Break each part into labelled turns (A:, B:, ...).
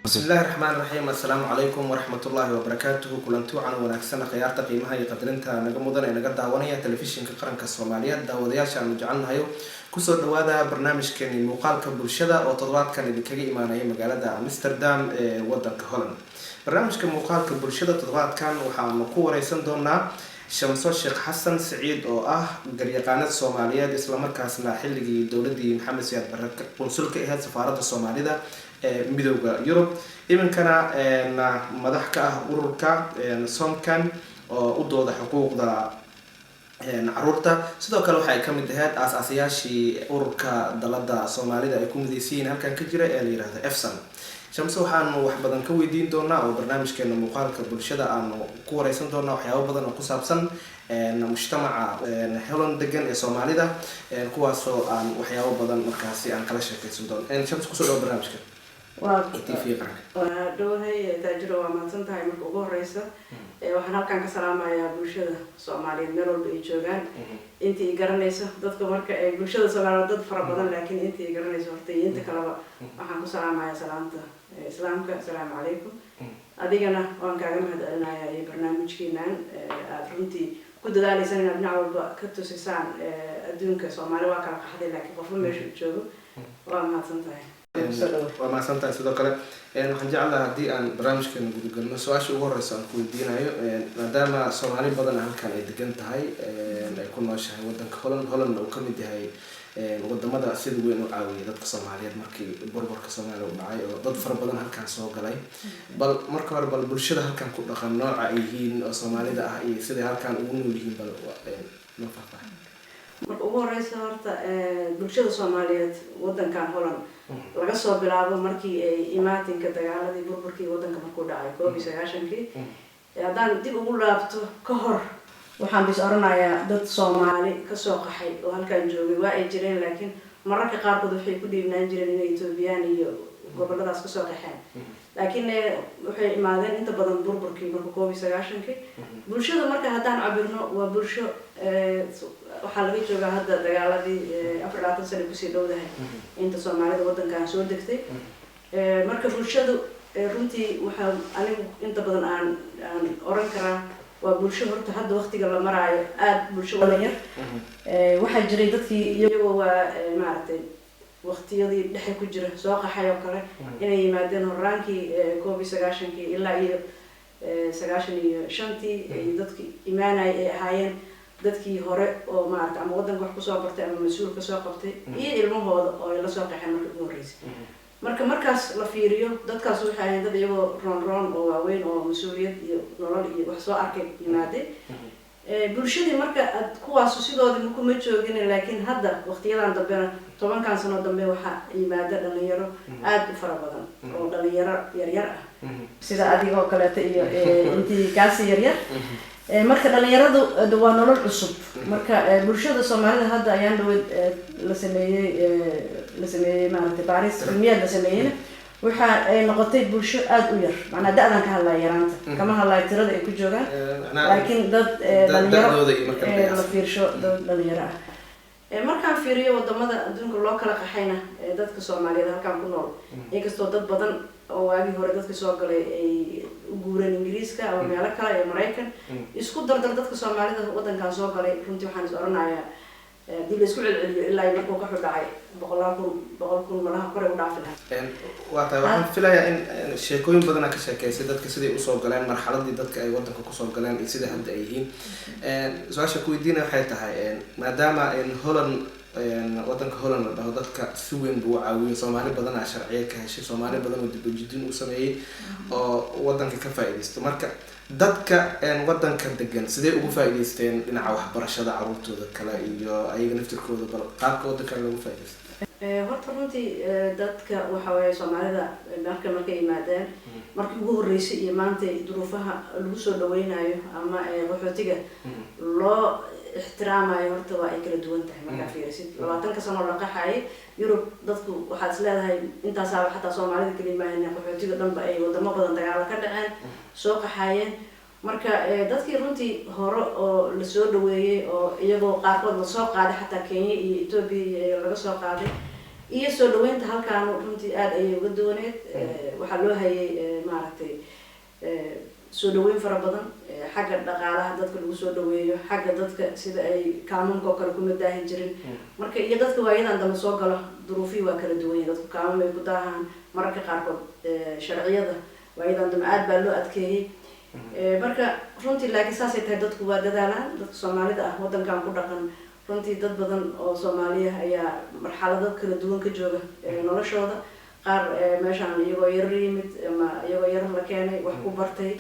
A: Bismillahi raxmaan raxiim. Assalaamu calaykum waraxmatullaahi wabarakaatuhu. Kulanti wacan wanaagsan, khiyaarta qiimaha iyo qadarinta naga mudan ee naga daawanaya Telefishinka Qaranka Soomaaliyeed, daawadayaasha aanu jecelnahayo, kusoo dhawaada barnaamijkeeni Muuqaalka Bulshada oo toddobaadkan idinkaga imaanaya magaalada Amsterdam ee wadanka Holland. Barnaamijka Muuqaalka Bulshada toddobaadkan waxaanu ku wareysan doonaa Shamso Sheekh Xasan Siciid oo ah garyaqaanad Soomaaliyeed, islamarkaasna xilligii dowladii Maxamed Siyaad Barre qunsulka ahayd safaaradda Soomaalida ee Midooda Yurub, iminkana madax ka ah ururka Somcan oo u dooda xuquuqda caruurta. Sidoo kale waxay kamid ahayd aas-aasayaashii ururka dalada Soomaalida ay ku mideysan yihiin halkan ka jira ee la yihahdo Efson. Shamse waxaanu wax badan ka weydiin doonaa oo barnaamijkeena Muuqaalka Bulshada aanu ku wareysan doonaa waxyaabo badan oo ku saabsan mujtamaca Holland degan ee Soomaalida, kuwaasoo aan waxyaabo badan markaasi aan kala sheekeysan doono. Shams, kusoo dhawo barnaamijka TV Qaranka.
B: Waa dhowahay, Taajiro, waa mahadsan tahay. Marka ugu horeysa waxaan halkan ka salaamayaa bulshada Soomaaliyeed meel walba ay joogaan, intii i garanayso. Dadka marka ay bulshada Soomaaliyeed dad fara badan, laakiin intii i garanayso horta iyo inta kaleba waxaan ku salaamayaa salaamta islaamka: asalaamu calaykum. Adigana waan kaaga mahad celinayaa iyo barnaamijkiinan aada runtii ku dadaaleysaan inaad dhinac walba ka tusisaan adduunka. Soomaali waa kala qaxday, laakiin qofba meesha u joogo. Waa mahadsan tahay.
A: Waa mahadsan tahay. Sidoo kale waxaan jeclaha haddii aan barnaamijkeena gudagalno, su-aasha ugu horeysa aan ku weydiinayo, maadaama Soomaali badan halkan ay degan tahay, ay ku nooshahay wadanka Holland, Hollandna uu kamid yahay wadamada sida weyn u caawiyay dadka Soomaaliyeed markii burburka Soomaaliya u dhacay oo dad fara badan halkan soo galay, bal marka hore bal bulshada halkan ku dhaqan nooca ay yihiin oo Soomaalida ah iyo siday halkan ugu nool yihiin, bal noo faahfaahin.
B: Marka ugu horeysa horta bulshada Soomaaliyeed wadankan Holland, laga soo bilaabo markii ay imaatinka dagaaladii, burburkii wadanka markuu dhacay 91-kii, haddaan dib ugu laabto ka hor, waxaan bis oranayaa dad Soomaali kasoo qaxay oo halkan joogay waa ay jireen, laakiin mararka qaarkood waxay ku dhiibnaan jireen inay Etoobiyaan iyo goboladaas kasoo qaxeen, laakiin waxay imaadeen inta badan burburkii marka 91-kii. Bulshada marka haddaan cabirno, waa bulsho waxaa laga joogaa hadda dagaaladii 24 sano kusii dhowdahay inta Soomaalida wadankan soo degtay. Marka bulshadu runtii waxaa anigu inta badan aan oran karaa waa bulsho horta hadda waqtiga la maraayo aada bulsho yar. Waxaa jiray dadkii iyagoo waa maaragtay waqtiyadii dhexe ku jira soo qaxay oo kale inay yimaadeen horaankii 91-kii ilaa iyo 95-tii, ay dadkii imaanaya ay ahaayeen dadkii hore oo maarata ama waddanka wax kusoo bartay ama mas-uul kasoo qabtay iyo ilmahooda oo ay lasoo qaxeen markii ugu horreysay. Marka markaas la fiiriyo, dadkaas waxay ahayn dad iyagoo roon roon oo waaweyn oo mas-uuliyad iyo nolol iyo wax soo arkay yimaaday bulshadii. Marka ad kuwaasu sidoodii kuma joogin, laakiin hadda waqtiyadan dambena, 10-kan sano dambe, waxaa yimaada dhalinyaro aada u fara badan oo dhalinyaro yaryar ah sida adigoo kaleeto iyo intii kaasi yaryar. Marka dhalinyaradu waa nolol cusub. Marka bulshada Soomaalida hadda ayaan dhaweyd la sameeyey maaragtay baaris cilmiyaad la sameeyeyna, waxa ay noqotay bulsho aada u yar. Macnaa da-dan ka hadlaya, yaraanta kama hadlayo tirada ay ku joogaan, laakiin dad dhalinyaro la fiirsho, dad dhalinyaro ah. Markaan fiiriyo wadamada adduunka loo kala qaxayna, dadka Soomaaliyeed halkaan ku nool, inkastoo dad badan oo waagii hore dadka soo galay ay u guureen Ingiriiska ama meelo kale ee Maraykan, isku dardar dadka Soomaalida wadankan soo galay, runtii waxaan is oranayaa haddii la isku celceliyo ilaa iyo markuu ka dhacay boqolaal kun, 100,000 malaha koray u dhaafi lahaa.
A: Waa tahay. Waxaan filayaa in sheekooyin badana ka sheekeysay dadka siday usoo galeen, marxaladii dadka ay wadanka kusoo galeen iyo sida hadda ay yihiin. Su-aasha kuweydiina waxay tahay, maadaama Holland, wadanka Holland la dhaho, dadka si weyn buu u caawiyey, Soomaali badanaa sharciya ka heshay, Soomaali badan oo dibujidin uu sameeyey oo wadanka ka faa-iideysto, marka dadka wadanka degan sidee ugu faa-iideysteen dhinaca waxbarashada caruurtooda kale iyo ayaga naftirkooda? Bal qaabka wadankan loogu faa-ideysto.
B: Horta runtii dadka waxa waaye Soomaalida markay yimaadeen markii ugu horreysay iyo maanta duruufaha lagu soo dhaweynayo ama qaxootiga loo ixtiraamayo horta waa ay kala duwan tahay. Markaa fiirisid 20-ka sano la qaxayay Yurub, dadku waxaad is leedahay intaasaaba xataa Soomaalida keli maahan, qaxootiga dhanba ay wadamo badan dagaalo ka dhaceen soo qaxaayeen. Marka dadkii runtii hore oo lasoo dhaweeyey oo iyagoo qaarkood lasoo qaaday xataa Kenya iyo Etoobiya iyo laga soo qaaday. Iyo soo dhaweynta halkaan runtii aada ayay uga duwaneed. Waxaa loo hayay, maaragtay, soo dhaweyn fara badan, xagga dhaqaalaha dadka lagu soo dhaweeyo, xagga dadka sida ay kaamunka oo kale kuma daahi jirin. Marka iyo dadka waayadan dambe soo galo, duruufihii waa kala duwan yihin. Dadku kaamam ay ku daahaan mararka qaarkood, sharciyada waayadan dambe aada baa loo adkeeyey. Marka runtii, laakiin saasay tahay, dadku waa dadaalaan. Dadka Soomaalida ah wadankan ku dhaqan, runtii dad badan oo Soomaaliya ayaa marxalado kala duwan ka jooga noloshooda. Qaar meeshaan iyagoo yarar yimid ama iyagoo yarar la keenay, wax ku bartay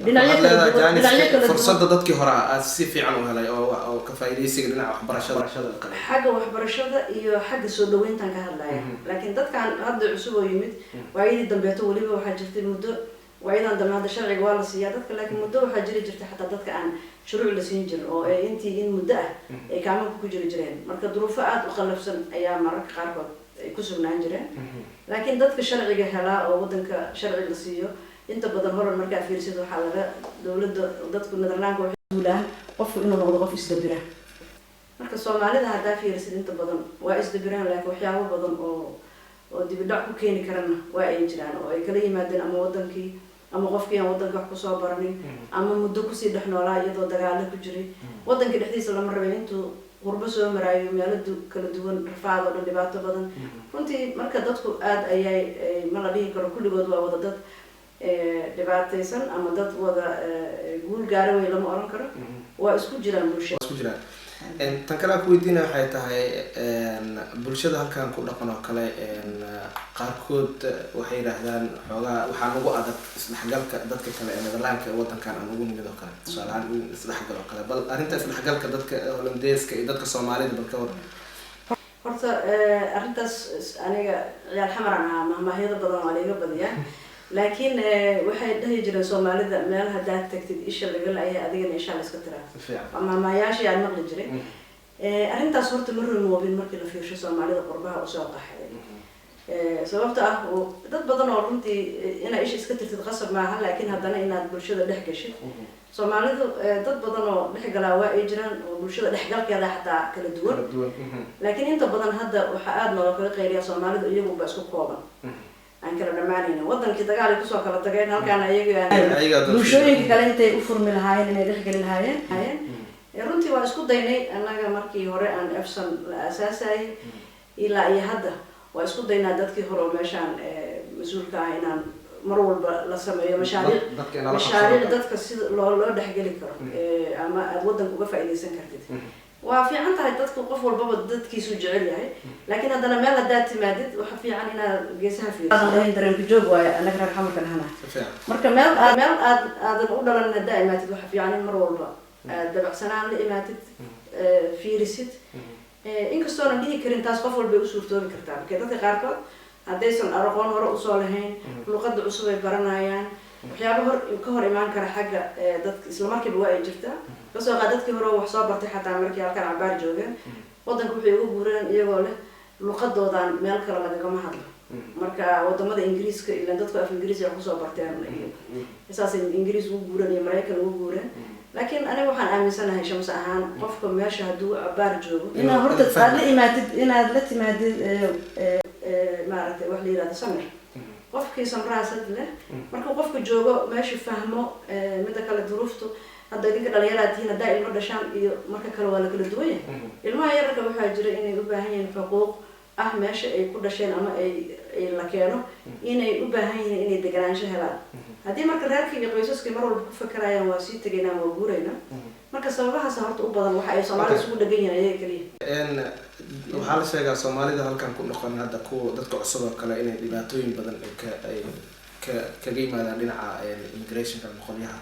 B: dhinacyo
A: Waxaad
B: kala
A: leedahay
B: duwan, dhinacyo
A: janiska
B: kala duwan.
A: Fursadda dadkii hore aad si fiican u helay oo ka faa'iidaysiga dhinaca waxbarashada kale.
B: Xagga waxbarashada iyo xagga soo dhaweyntan ka hadlaya. Laakiin dadkan hadda cusub oo yimid waayadii dambeeto, weliba waxaa jirtay muddo, waayadan dambe hadda sharciga waa la siiyaa dadka, laakiin muddo waxaa jiri jirtay xataa dadka aan shuruuc la siin jirin oo ay intii in muddo ah ay kaamanka ku jiri jireen. Marka duruufo aada u qallafsan ayaa mararka qaarkood ay ku sugnaan jireen. Laakiin dadka sharciga helaa oo wadanka sharci la siiyo, inta badan Holland markaa fiirsid, waxaa laga dowladda dadku Nederlandka waxay duulaan qofku inuu noqdo qof isdabira. Marka Soomaalida haddaa fiirisid, inta badan waa isdabiraan, laakiin waxyaabo badan oo dibidhac ku keeni karana waa ay jiraan oo ay kala yimaadeen, ama wadankii ama qofkii aan wadanka wax kusoo baranin ama muddo kusii dhex noolaa iyadoo dagaalo ku jiray wadanka dhexdiisa. Lama rabay intuu qurbo soo maraayo meelo kala duwan, rafaad oo dhan, dhibaato badan runtii. Marka dadku aada ayay ma la dhihi karo kulligood waa wada dad dhibaataysan ama dad wada guul gaara wey, lama oran karo. Waa isku jiraan bulshada.
A: Waa isku jiraan. Tan kale aan ku weydiinaya waxay tahay, bulshada halkan ku dhaqan oo kale, qaarkood waxay yidhaahdaan xoogaa waxaa nagu adag isdhexgalka dadka kale ee Nederlandka ee wadankan aan ugu nimid oo kale, tusaale ahaan in isdhexgal oo kale. Bal arrinta isdhexgalka dadka Holandeeska iyo dadka Soomaalida bal ka waran.
B: Horta arrintaas aniga ciyaal xamaraan ahaa, mahmaahyada badan waa laiga badiyaa, laakiin waxay dhahi jireen Soomaalida, meel haddaad tagtid isha laga la-yahay, adigana ishaa la iska tiraa.
A: Si fiican.
B: Waa mahmaayaashii aan maqli jiray. Arrintaas horta ma rumoobin markii la fiirsho Soomaalida qurbaha usoo qaxday. Sababta ah dad badan oo runtii inaad isha iska tirtid qasab maaha, laakiin haddana inaad bulshada dhex gashid. Soomaalidu dad badan oo dhex galaa waa ay jiraan oo bulshada dhexgalkeeda xataa kala duwan.
A: Kala duwan.
B: Laakiin inta badan hadda waxaa aada nooga kaga qayliya Soomaalidu iyaguba isku kooban, aan kala dhammaanaynin. Wadankii dagaal ay kusoo kala tageen, halkaana iyaga
A: Ayagaa doorashada.
B: Bulshooyinka kale intay u furmi lahaayeen inay dhexgeli lahaayeen. Runtii waa isku daynay annaga markii hore aan EFSON la aasaasayay ilaa iyo hadda waa isku daynaa dadkii hore oo meeshaan mas-uulka ah inaan mar walba la sameeyo mashaariic
A: Dadka inala
B: mashaariic
A: qabsado.
B: Dadka sida loo dhexgeli karo ama aada wadanka uga faa'iidaysan kartid. Waa fiican tahay, dadku qof walbaba dadkiisu jecel yahay, laakiin haddana meel haddaad timaadid waxa fiican inaad geesaha fiiriso. Dareenku joog waayo annaga reer xamarka nahana.
A: Si fiican.
B: Marka meel aad aadan u dhalan haddaa imaatid, waxa fiican in mar walba aad dabacsanaan la imaatid, fiirisid. Inkastoona dhihi karin taas qof walbay u suurtoobi kartaa, marka dadka qaarkood haddaysan aqoon hore usoo lahayn, luqadda cusub ay baranayaan, waxyaaba hor ka hor imaan kara xagga dadka isla markiiba waa ay jirtaa. Kasoo qaad dadkii hore oo wax soo bartay, xataa markii halkan cabaar joogeen, wadanka waxay uga guureen iyagoo leh luqadoodan meel kale lagagama hadlo. Marka wadamada Ingiriiska, ilan dadku af Ingiriisi wax kusoo barteen iyo saasay Ingiriis ugu guureen iyo Maraykan ugu guureen. Laakiin aniga waxaan aaminsanahay shams ahaan, qofka meesha hadduu cabaar joogo inaad horta aad la imaatid, inaad la timaadid maaragtay wax la yihahdo samir. Qofkii samraasad leh markuu qofka joogo meesha fahmo. Mida kale, duruuftu hadda idinka dhalinyaraad tihiin, haddaa ilmo dhashaan iyo marka kale waa la kala duwan yahay. Ilmaha yararka waxaa jira inay u baahan yihiin xuquuq ah meesha ay ku dhasheen ama ay la keeno, inay u baahan yihiin inay deganaansho helaan. Haddii marka reerkii iyo qoysaskii mar walba ku fakerayaan waa sii tegaynaa, waa guuraynaa, marka sababahaas horta u badan waxa ay Soomaalida isugu dhegan yihiin ayaga keliya.
A: Waxaa la sheegaa Soomaalida halkan ku dhaqan hadda, kuwa dadka cusub oo kale, inay dhibaatooyin badan ay ka ay ka kaga yimaadaan dhinaca immigrationka ama qolyaha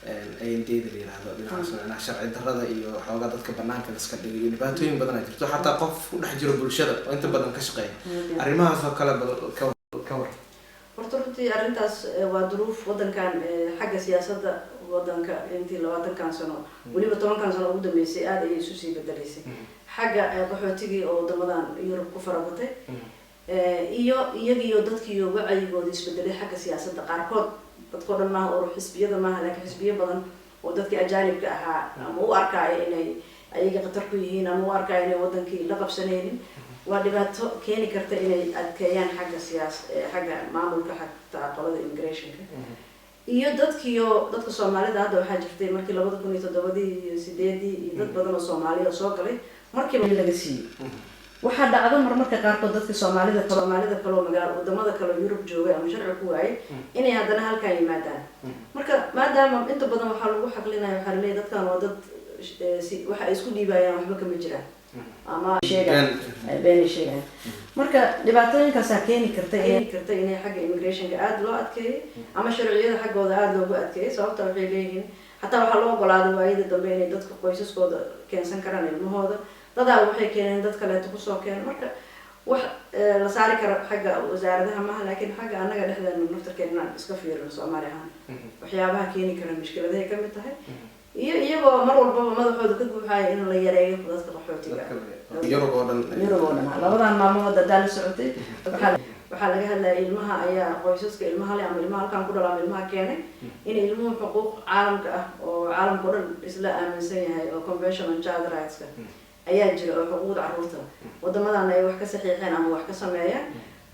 A: IND-da la yiraahdo, dhinacaas macnaha sharci darrada iyo xoogaa dadka banaanka la iska dhigay iyo dhibaatooyin badan ay jirto, xataa qof ku dhex jiro bulshada oo inta badan ka shaqeeya arrimahaas oo kale. Bal ka war.
B: Horta runtii arrintaas waa duruuf wadankan, xagga siyaasadda wadanka intii 20-kan sano, weliba 10-kan sano ugu dambeysay, aada ayay isu sii bedelaysay xagga qaxootigii oo wadamadan Yurub ku farabatay iyo iyagiyo dadkiiyo wacyigooda isbedelay xagga siyaasadda. Qaarkood, dadkao dhan maaha, urur xisbiyada maaha, laakiin xisbiyo badan oo dadkii ajaanibka ahaa ama u arkaayo inay ayaga khatar ku yihiin ama u arkaayo inay wadankii la qabsanaynin. Waa dhibaato keeni karta inay adkeeyaan xagga siyaas xagga maamulka, xataa qolada immigrationka iyo dadkiyo dadka Soomaalida. Hadda waxaa jirtay markii 2007-dii iyo 8-dii iyo dad badan oo Soomaaliya oo soo galay markiiba laga siiyey. Waxaa dhacdo marmarka qaarkood dadka Soomaalida kaloo magaalo wadamada kale oo Yurub joogay ama sharci ku waayay inay haddana halkan yimaadaan. Marka maadaama inta badan waxaa lagu xaqlinaya, waxaa laleeyahay dadkan waa dad si waxa ay isku dhiibayaan waxba kama jiraan ama sheegaan beenay sheegaan. Marka dhibaatooyinkaasaa keeni karta inay xagga immigrationka aada loo adkeeyay ama sharciyada xaggooda aada loogu adkeeyay. Sababta waxay leeyihiin, xataa waxaa loo ogolaaday waayada dambe inay dadka qoysaskooda keensan karaan ilmahooda. Dadaa waxay keeneen dad kaleeto kusoo keen. Marka wax la saari karo xagga wasaaradaha maaha, laakiin xagga annaga dhexdeena naftarkeena inaan iska fiirino Soomaali ahaan waxyaabaha keeni kara mushkiladahay kamid tahay, iyo iyagoo mar walbaba madaxooda ka guuxaya in la yareeyo dadka qaxootiga.
A: Yurub oo dhan.
B: Yurub oo dhan. Labadan maalmood haddaa la socotay, waxaa laga hadlaya ilmaha ayaa qoysaska ilmaha leh ama ilmaha halkaan ku dhala ama ilmaha keenay in ilmuhu xuquuq caalamka ah oo caalamka o dhan isla aaminsan yahay oo Convention on Child Rights-ka ayaa jira, oo xuquuqda carruurta wadamadan ay wax ka saxiixeen ama wax ka sameeyaan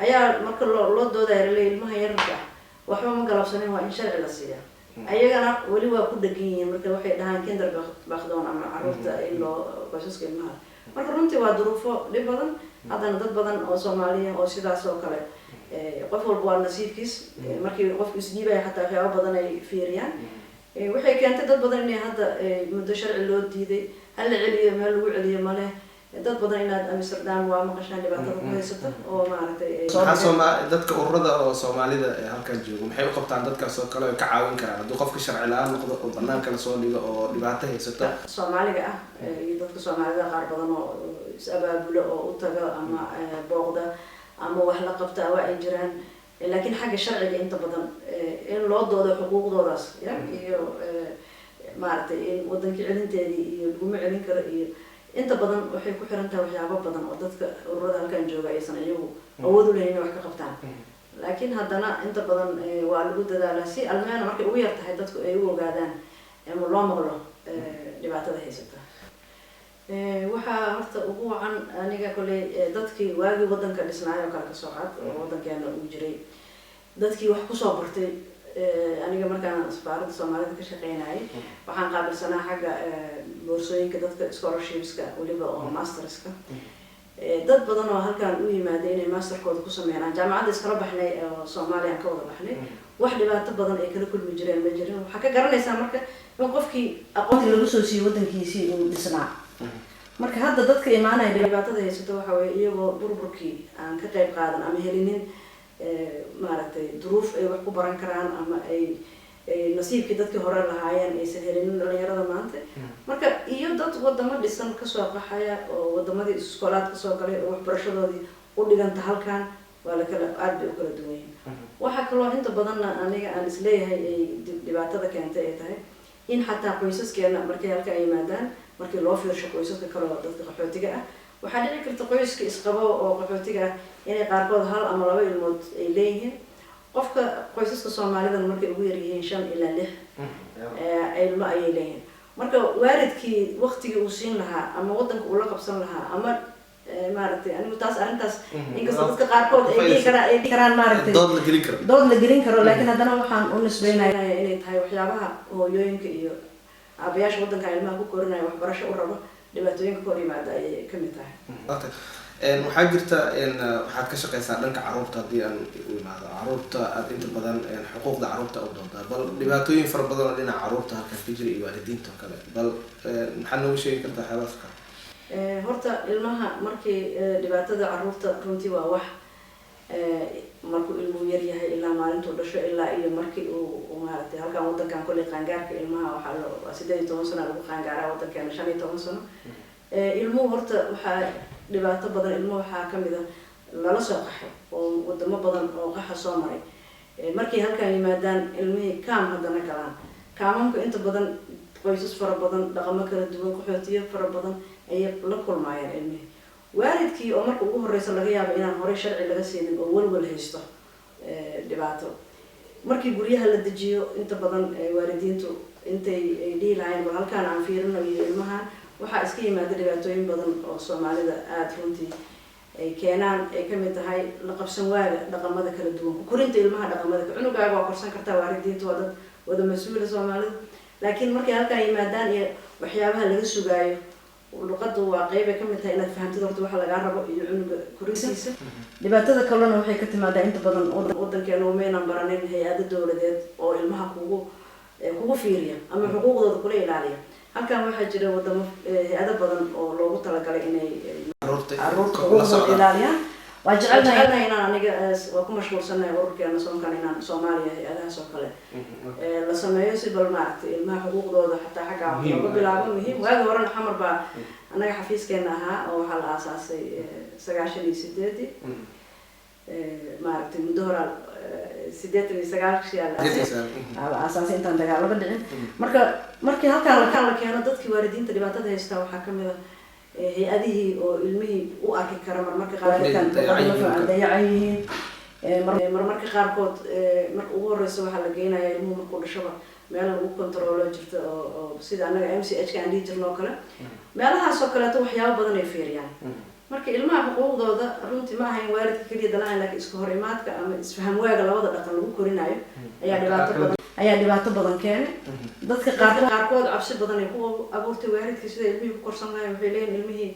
B: ayaa. Marka loo doodaya laleeyahay ilmaha yararka ah waxba ma galabsanin, waa in sharci la siiyaa. Ayagana weli waa ku dhegan yihiin. Marka waxay dhahaan kinderbakdoon ama carruurta in loo qoysaska ilmaha. Marka runtii waa duruufo dhib badan. Haddana dad badan oo Soomaaliya oo sidaas oo kale, qof walba waa nasiibkiis. Markii qofku isdhiibaya xataa waxyaaba badan ay fiiriyaan. Waxay keentay dad badan inay hadda muddo sharci loo diiday, hala celiyo, meel lagu celiyo maleh. Dad badan inaad Amsterdam waa maqashaan dhibaatada ku haysata oo maaragtay.
A: Maxaa dadka ururada oo Soomaalida ee halkan joogo maxay u qabtaan dadkaas oo kale, ay ka caawin karaan haddii qofka sharci la-aan noqdo oo banaanka lasoo dhigo oo dhibaato haysato?
B: Soomaaliga ah iyo dadka Soomaalida qaar badan oo is-abaabulo oo u taga ama booqda ama wax la qabta waa ay jiraan. Laakiin xagga sharciga inta badan in loo doodo xuquuqdoodaas ya iyo maaragtay in wadankii celinteedii iyo laguma celin karo iyo inta badan waxay ku xiran tahay waxyaabo badan oo dadka ururada halkan jooga aysan iyagu awood u lahayn inay wax ka qabtaan. Laakiin haddana inta badan waa lagu dadaalaa si almeena markay ugu yar tahay dadku ay u ogaadaan ama loo maqlo dhibaatada haysata. Waxaa horta ugu wacan aniga kolley dadkii waagii wadanka dhisnaayo kale kasoo cad oo wadankeena uu jiray, dadkii wax kusoo bartay. Aniga markaan safaaradda Soomaalida ka shaqeynayay waxaan qaabilsanaa xagga boorsooyinka dadka scholarshipska, weliba oo masterska. Dad badan oo halkan u yimaaday inay masterkooda ku sameeyaan jaamacadda iskala baxnay oo Soomaaliya ka wada baxnay, wax dhibaato badan ay kala kulmi jireen ma jirin. Waxaa ka garanaysaa marka in qofkii aqoontii lagu soo siiyey wadankiisii uu dhisnaa. Marka hadda dadka imaanaya dhibaatada haysato waxa weye iyagoo burburkii aan ka qayb qaadan ama helinin maaragtay duruuf ay wax ku baran karaan ama ay nasiibkii dadkii hore lahaayeen aysan helinin dhalinyarada maanta. Marka iyo dad wadamo dhisan kasoo qaxaya oo wadamadii iskoolaad kasoo galay oo waxbarashadoodii u dhiganta halkan waa la kala aada bay u kala duwan yihiin. Waxaa kaloo inta badanna aniga aan isleeyahay ay dhibaatada keentay ay tahay in xataa qoysaskeena markay halkan yimaadaan, markii loo fiirsho qoysaska kale oo dadka qaxootiga ah, waxaa dhici karta qoyska isqabo oo qaxootiga ah inay qaarkood hal ama laba ilmood ay leeyihiin. Qofka qoysaska Soomaalidana markay ugu yaryihiin shan ilaa lix ilmo ayay leeyihiin. Marka waalidkii waqtigii uu siin lahaa ama wadanka uu la qabsan lahaa ama maaragtay, anigu taas arrintaas inkastoo dadka qaarkood ay dhihi karaan maaragtay
A: dood la gelin karo.
B: Dood la gelin karo, laakiin haddana waxaan u nisbeynaya inay tahay waxyaabaha hooyooyinka iyo aabayaasha waddanka ilmaha ku korinaya waxbarasho u rabo dhibaatooyinka ka hor yimaada ayay kamid tahay.
A: Waxaa jirta waxaad ka shaqeysaa dhanka carruurta. Haddii aan u imaado carruurta, aada inta badan xuquuqda carruurta u doodaa, bal dhibaatooyin fara badan oo dhinaca carruurta halkan ka jira iyo waalidiinta oo kale, bal maxaad nooga sheegi kartaa waxyaabahaas kale?
B: Horta ilmaha markii dhibaatada carruurta runtii waa wax markuu ilmuhu yar yahay ilaa maalintuu dhasho ilaa iyo markii uu maaragtay halkan wadankan kolley qaangaarka ilmaha waxaa waa 18 sano lagu qaangaaraa, wadankeena 15 sano. Ilmuhu horta waxaa dhibaato badan ilmuhu waxaa kamid a lala soo qaxay oo wadamo badan oo qaxa soo maray. Markay halkan yimaadaan ilmihii kaam haddana galaan, kaamamka inta badan qoysas fara badan, dhaqamo kala duwan, qaxootiyo fara badan ayay la kulmaayeen ilmihii. Waalidkii oo marka ugu horeysa laga yaabo inaan horey sharci laga siinin oo walwal haysto dhibaato. Markii guryaha la dejiyo inta badan waalidiintu intay ay dhihi lahayn bal halkaan aan fiirino iyo ilmahan, waxaa iska yimaada dhibaatooyin badan oo Soomaalida aada runtii Ay keenaan ay kamid tahay la qabsan waaga dhaqamada kala duwan, ku korinta ilmaha dhaqamada. Cunugaaga waa korsan kartaa, waalidiintu waa dad wada mas-uula Soomaalida, laakiin markay halkaan yimaadaan iyo waxyaabaha laga sugaayo, luqaddu waa qeybay kamid tahay inaad fahamtid horta waxa lagaa rabo iyo cunuga korintiisa. Dhibaatada kalena waxay ka timaadaa inta badan wadankeena umaynan baranin hay-ado dowladeed oo ilmaha kugu fiiriya ama xuquuqdooda kula ilaaliya. Halkan waxaa jira wadamo hay-ado badan oo loogu talagalay inay
A: caruurta
B: caruurta
A: la
B: xuquuqdooda
A: socdaan.
B: ilaaliyaan. Waa jecelnahay inaan aniga waa ku mashquulsanahay ururkeena Soomkan inaan Soomaaliya hay-adahaas oo kale la sameeyo, si bal maaragtay ilmaha xuquuqdooda xataa xagga wax
A: Muhiim
B: looga
A: ah.
B: bilaabo. Muhiim. Waagi horena Xamar baa annaga xafiiskeena ahaa oo waxaa la aasaasay 98-dii. Maaragtay, muddo horaa, 89-kii aa la aasaasay. Aa la aasaasay intaan dagaalada dhicin. Marka markii halkaan la keeno dadkii waalidiinta dhibaatada haystaa, waxaa kamid ah hay-adihii oo ilmihii u arki kara marmarka qaarkood
A: Dayacan yihiin.
B: Dayacan yihiin. Marmarka qaarkood marka ugu horeysa waxaa la geynayaa ilmuhu markuu dhashaba meel lagu controlo jirta oo sida annaga MCH ka aan dhihi jirno oo kale. Meelahaas oo kaleeto waxyaabo badan ay fiiriyaan. Marka ilmaha xuquuqdooda runtii ma ahayn waalidka keliya dalahayn, laakiin iska hor imaadka ama isfaham waaga labada dhaqan lagu korinayo ayaa dhibaato badan keenay. Dadka qaarkood cabsi badan ay ku abuurtay waalidkii sida ilmihii ku korsan lahayn. Waxay leeyihin ilmihii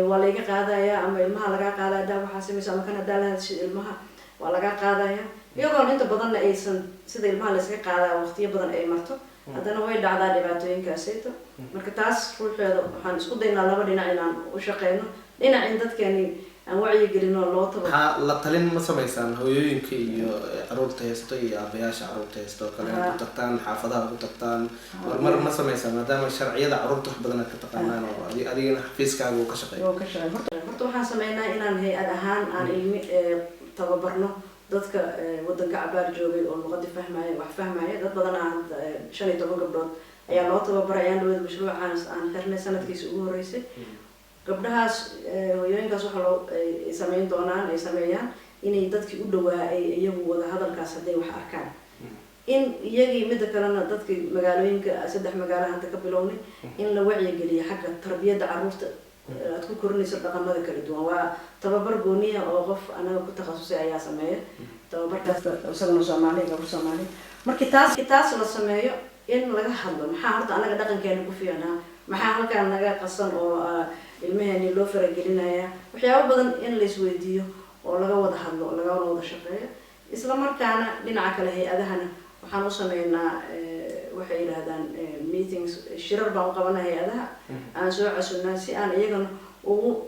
B: waa layga qaadaya ama ilmaha lagaa qaadaya haddaa waxaa samaysa, ama kan haddaa la hadashid ilmaha waa lagaa qaadaya, iyagoon inta badanna aysan sida ilmaha laysaga qaadaa waqtiyo badan ay marto, haddana way dhacdaa dhibaatooyinkaasayto. Marka taas ruuxeeda waxaan isku daynaa laba dhinac inaan u shaqeyno, dhinac in dadkeeni aan wacyi gelin oo loo taba
A: Maxaa la talin ma samaysaan hooyooyinka iyo caruurta haysto iyo aabayaasha caruurta haysto oo kale inaad u tagtaan xaafadaha, ugu tagtaan marmar ma samaysaan, maadaama sharciyada caruurta wax badan aad ka taqaanaan oo adigana xafiiskaaga uu ka shaqeeyo?
B: Oo ka shaqeey. Horta waxaan sameynaa inaan hay-ad ahaan aan ilmi tababarno dadka wadanka cabaar joogay oo luqadii fahmaya, wax fahmaya. Dad badan ah hadda, 15 gabdhood ayaa loo tababaray ayaan dhaweyd mashruucaan aan xirnay sanadkiisa ugu horeysay. Gabdhahaas hooyooyinkaas waxaa loo ay sameyn doonaan, ay sameeyaan inay dadkii u dhawaa ay iyagu wada hadalkaas hadday wax arkaan in iyagii. Midda kalena, dadkii magaalooyinka, saddex magaalo hadda ka bilownay, in la wacyigeliyo xagga tarbiyadda caruurta aad ku korinayso dhaqamada kala duwan. Waa tababar gooniya oo qof anaga ku takhasusay ayaa sameeya tababarkaas, isaguna Soomaaliya, gabar Soomaaliya. Markii taas la sameeyo, in laga hadlo maxaa horta anaga dhaqankeena ku fiicnaa, maxaa halkaan naga qasan oo ilmaheeni loo faragelinaya, waxyaabo badan in la isweydiiyo oo laga wada hadlo, lagana wada shaqeeyo. Isla markaana dhinaca kale hay-adahana waxaan u sameynaa waxay yidhaahdaan meetings, shirar baan u qabanaa hay-adaha aan soo casunnaa, si aan iyagana ugu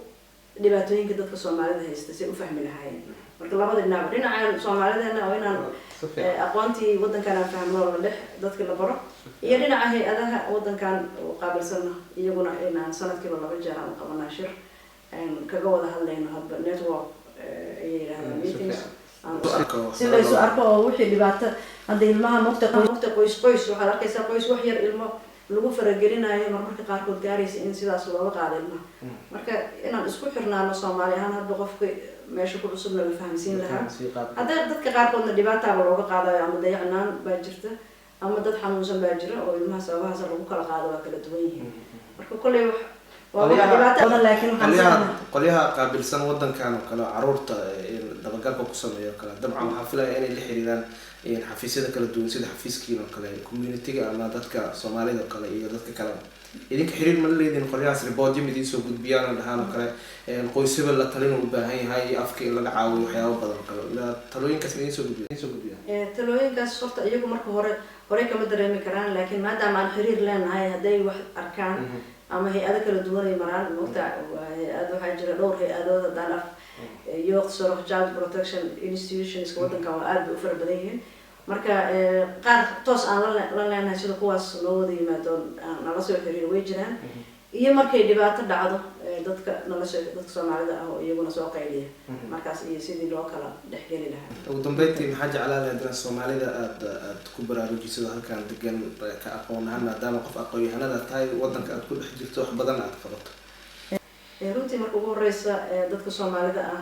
B: dhibaatooyinka dadka Soomaalida haysta si ay u fahmi lahaayeen. Marka labada dhinacba, dhinaca Soomaalideena oo inaan
A: Si fiican.
B: Aqoontii wadankan aan fahmno, la dhex dadka la baro, iyo dhinaca hay-adaha wadankan u qaabilsana iyaguna inaan sanadkiiba laba jeer aan u qabanaa shir aan kaga wada hadlayno hadba network ayay yidhahdaan
A: Si
B: meetings
A: fiican.
B: aan
A: Isu arko.
B: Si la isu arko oo wixii dhibaato hadda ilmaha mogta qoys waxaad arkaysaa qoys wax yar ilmo lagu faragelinayo, marmarka qaarkood gaaraysa in sidaas looga qaado ilmaha. Marka inaan isku xirnaano Soomaali ahaan, hadba qofka meesha ku cusubna la fahamsiin lahaa.
A: Sii qaab.
B: Hadda dadka qaarkoodna dhibaataaba looga qaadayo, ama dayacnaan baa jirta ama dad xanuunsan baa jira oo ilmaha sababahaas lagu kala qaado waa kala duwan yihiin. Marka kolley wax waa wax dhibaato badan, laakiin waxaan
A: Qolyaha qaabilsan wadankan oo kale oo caruurta dabagalka ku sameeyo oo kale, dabcan waxaa filaya inay la xiriiraan xafiisyada kala duwan sida xafiiskiin oo kale, community-ga ama dadka Soomaalida oo kale iyo dadka kaleba. Idinka xiriir ma la leediin qolyahaas? Reportyo ma idiin soo gudbiyaan oo dhahaan oo kale qoys hebel la talin uu u baahan yahay, afka in laga caawiyo, waxyaabo badan oo kale? Talooyinkaas ma idiin soo gudbiyaan?
B: Talooyinkaas horta iyagu marka hore horey kama dareemi karaan, laakiin maadaama aan xiriir leenahay, hadday wax arkaan ama hay-ado kala duwan ay maraan, mogta waa hay-ad, waxaa jira dhowr hay-adood haddaan af jeugdzorg, child protection institutionska wadankan waa aad bay u fara badan yihiin. Marka qaar toos aan la leenahay sida kuwaas noo wada yimaado aan nala soo xiriir way jiraan, iyo markay dhibaato dhacdo dadka nala soo, dadka Soomaalida ah oo iyaguna soo qayliya markaas iyo sidii loo kala dhexgeli lahaa.
A: Ugu dambeyntii, maxaa jeclaa lahayd inaad Soomaalida aad ku baraarujiso halkan degan ka aqoon ahaan, maadaama qof aqoon-yahanada tahay, wadanka aad ku dhex jirto, wax badan aad qabato?
B: Runtii marka ugu horeysa dadka Soomaalida ah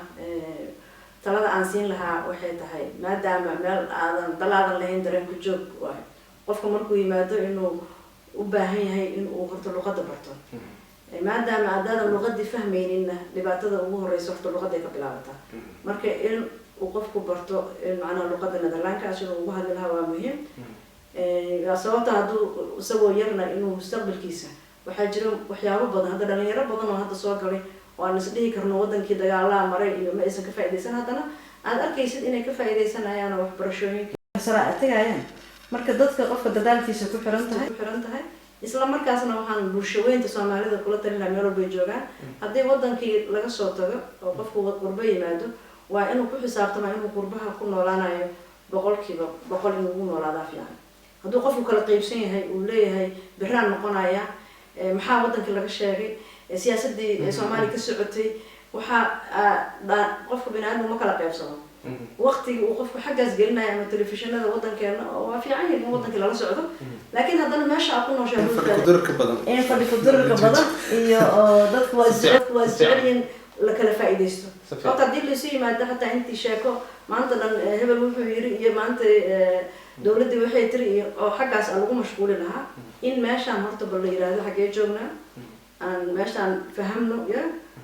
B: talada aan siin lahaa waxay tahay, maadaama meel aadan dalaadan lahayn, dareen ku joog waayo. Qofka markuu yimaado inuu u baahan yahay in uu horta luqadda barto. Maadaama haddaadan luqadii fahmayninna, dhibaatada ugu horeysa horta luqaday ka bilaabataa. Marka in uu qofku barto in macnaha luqada Nederlandka siduu ugu hadli lahaa waa muhiim. Sababta hadduu isagoo yarna inuu mustaqbalkiisa, waxaa jira waxyaabo badan hadda, dhalinyaro badan oo hadda soo galay oo aan isdhihi karno wadankii dagaalaa maray iyo ma aysan ka faaidaysan, haddana aad arkaysid inay ka faaidaysanayaan oo waxbarashooyinka sare ay tagayaan. Marka dadka qofka dadaalkiisa ku xiran tahay. Isla markaasna waxaan bulshaweynta Soomaalida kula talin lahaa, meel walbay joogaan, haddii wadankii laga soo tago oo qofku qurbo yimaado, waa inuu ku xisaabtama inuu qurbaha ku noolaanayo. 100% inuu ugu noolaadaa fiican. Hadduu qofku kala qeybsan yahay, uu leeyahay biraan noqonaya, maxaa wadankii laga sheegay, siyaasadii Soomaaliya ka socotay, waxaa qofka bini aadamku ma kala qeybsamo. Waqtigii uu qofku xaggaas gelinayo ama telefishinada wadankeena, oo waa fiican yahay in wadankii lala socdo, laakiin haddana meesha aad ku nooshahay
A: in fadhi kudurka badan.
B: In fadhi kudurka badan iyo oo dadku waa isjecel yihiin, la kala faa'iidaysto.
A: Si fiican.
B: Horta haddii laisu yimaado, xataa intii sheeko maanta dhan, hebel wuxuu yiri iyo maanta dowladdii waxay tiri iyo oo xaggaas aan lagu mashquuli lahaa, in meeshaan horta bal la yiraahdo xaggee joognaa, aan meeshaan fahamno ya,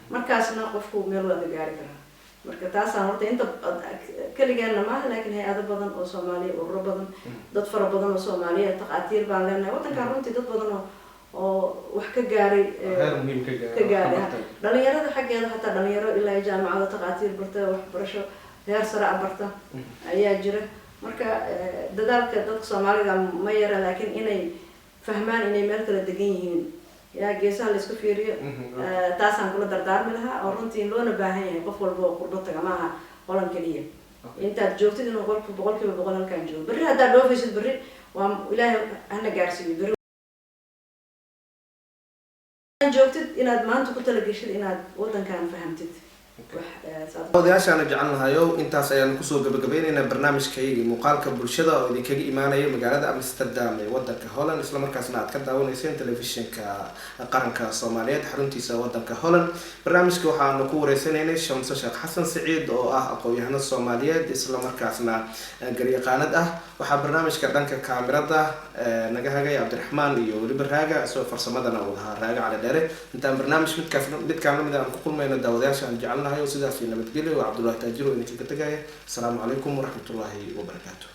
B: markaasna qofku meel waa ka gaari karaa. Marka taasaan horta inta keligeena maaha, laakiin hay-ado badan oo Soomaaliya, ururo badan, dad fara badan oo Soomaaliya, takhaatiir baan leenahay waddankan, runtii dad badan oo wax ka gaaray
A: heer muhiim ka gaaray.
B: Ka gaaray dhalinyarada xaggeeda, xataa dhalinyaro ilaa ay jaamacado takhaatiir barta, waxbarasho heer sare a barta ayaa jira. Marka dadaalka dadka Soomaalida ma yara, laakiin inay fahmaan inay meel kala degan yihiin, yaa geesaha la isku fiiriyo. Taasaan kula dardaarmi lahaa, oo runtii loona baahan yahay qof walba oo qurbo taga, maaha qolan keliya intaad joogtid inuu qolku 100% halkaan joogo. Berri haddaad dhoofaysid, berri waa Ilaahay hana gaarsiiyo, berri joogtid inaad maanta ku talageshid inaad wadankan fahamtid wax
A: Odayaashaana jecel nahayow, intaas ayaanu kusoo gabagabeyneynaa barnaamijkaygii muuqaalka bulshada oo idinkaga imaanaya magaalada Amsterdam ee wadanka Holland, islamarkaasna aad ka daawanayseen Telefishinka Qaranka Soomaaliyeed xaruntiisa wadanka Holland. Barnaamijka waxaanu ku wareysanaynay Shamso Sheekh Xasan Siciid oo ah aqoon-yahano Soomaaliyeed, islamarkaasna garyaqaanad ah. Waxaa barnaamijka dhanka kaamirada naga hagay Cabdiraxmaan iyo weliba Raaga, isagoo farsamadana uu lahaa Raaga Cali Dheere. Intaan barnaamij midkaas midkaan lamid aan ku kulmayno, daawadayaasha aan jecelnahay oo sidaas iyo nabadgelyo. Waa Cabdullahi Taajir oo idinkaga tegaya. Asalaamu calaykum waraxmatullaahi wabarakaatu.